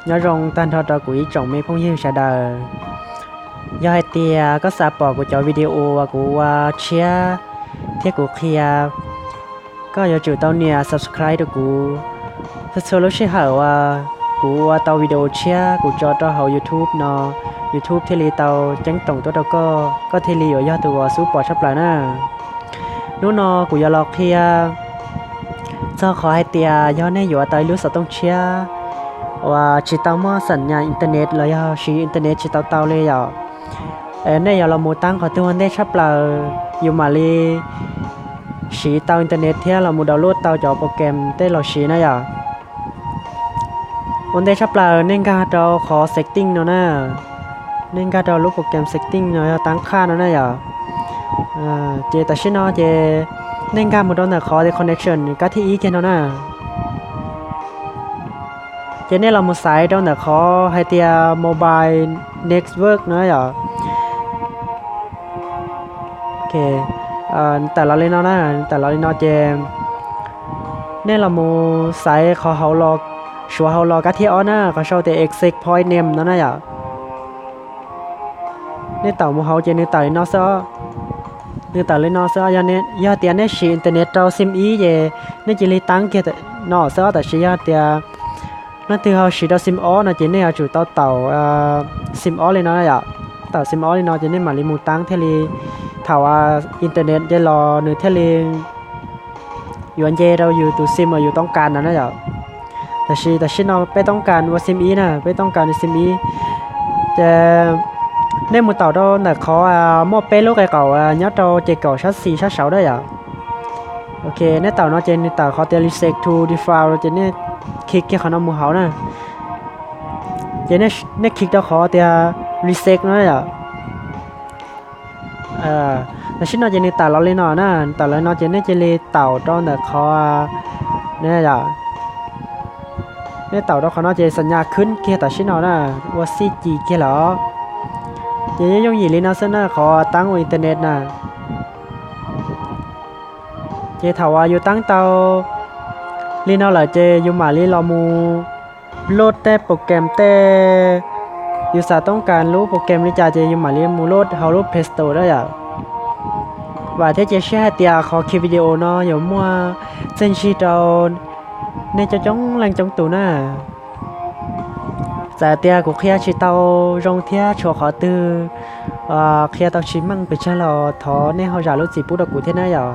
Nyob zoo tag nrho rau kuv ib tsoom me phooj ywg sawv daws. Yog hais tias koj xav pom kuv cov video uas kuv ua tshiab thiab kuv qhia, koj yuav tsum tau nias subscribe rau kuv. Txhua txhua lub sij hawm uas kuv ua tau video tshiab kuv tso rau hauv YouTube no, YouTube thiaj li tau ceeb toom tuaj rau koj, koj thiaj li yuav yog tus uas xub pom tshaj plaws na. Hnub no kuv yuav los qhia txog qhov hais tias yog nej yuav tau ib lub xov tooj tshiab uas tsis tau muaj xam nyas internet los yog siv internet tsis tau tau li yom, nej yuav los mus tab qhov twg ua ntej tshaj plaws yus mam li siv tau internet thiab los mus download tau cov program tej los siv na yom. Ua ntej tshaj plaws nej nkag rau qhov setting no na, nej nkag rau lub program setting no yog tab qhaj no na yom. Ces tam sim no ces nej nkag mus rau ntawm qhov tias connection kab thib ib kiag no na. Ces nej los mus xaiv rau ntawm qhov hais tias mobile network no yom. Tawm los li no na, tawm los li no ces nej los mus xaiv qhov hauv los, suav hauv los kab thib ob na, qhov sau tias access point name no na yom. Nej tawm mus hauv ces nws tawm li no xwb os. Nws tawm li no xwb, yog tias nej siv internet rau sim ib ces nej cia li tab kiag no xwb os. Tab sis yog tias leej twg ho siv rau sim ob no ces nej yuav tsum tau tawm sim ob li no yom. Tawm sim ob li no ces nej mam li mus tab thiaj li, thaum internet ces los nws thiaj li yuav nce rau yus tus sim uas yus toob kas no na yom. Tab sis tam sim no peb toob kas ua sim ib na, peb toob kas ua sim ib. Ces nej mus tawm rau ntawm qhov muaj peb lub qe qaum nyob rau ces kaum sab xis sab saud na yom. Ok, nej tawm no ces nws tawm qhov tias reset to default ces nej khij kiag qhov no mus hauv na. Ces nej khij rau qhov tias reset no yom. Tam sim no ces nws tawm los li no na, tawm los no ces nej cia li tawm rau ntawm qhov, nej tawm rau qhov no ces xam nyas khwb kiag tam sim no na, ua xij ci kiag lawm. Ces yooj yim li no xwb na, qhov tab ua internet na. Ces thaum uas yus tab tau li no lawm ces yus mam li los mus load tej program tej, yus xav toob kas lub program li cas ces yus mam li mus load hauv lub Play Store na yom. Vam thiab cia siab hais tias qhov khi video no yuav muaj txiaj ntsig rau nej coob coob leej coob tus na. Txawm tias kuv qhia tsis tau zoo thiab tshuav qhov twg qhia tau tsis meej pes tsawg los thov nej ho zam lub txim pub rau kuv thiab na yom.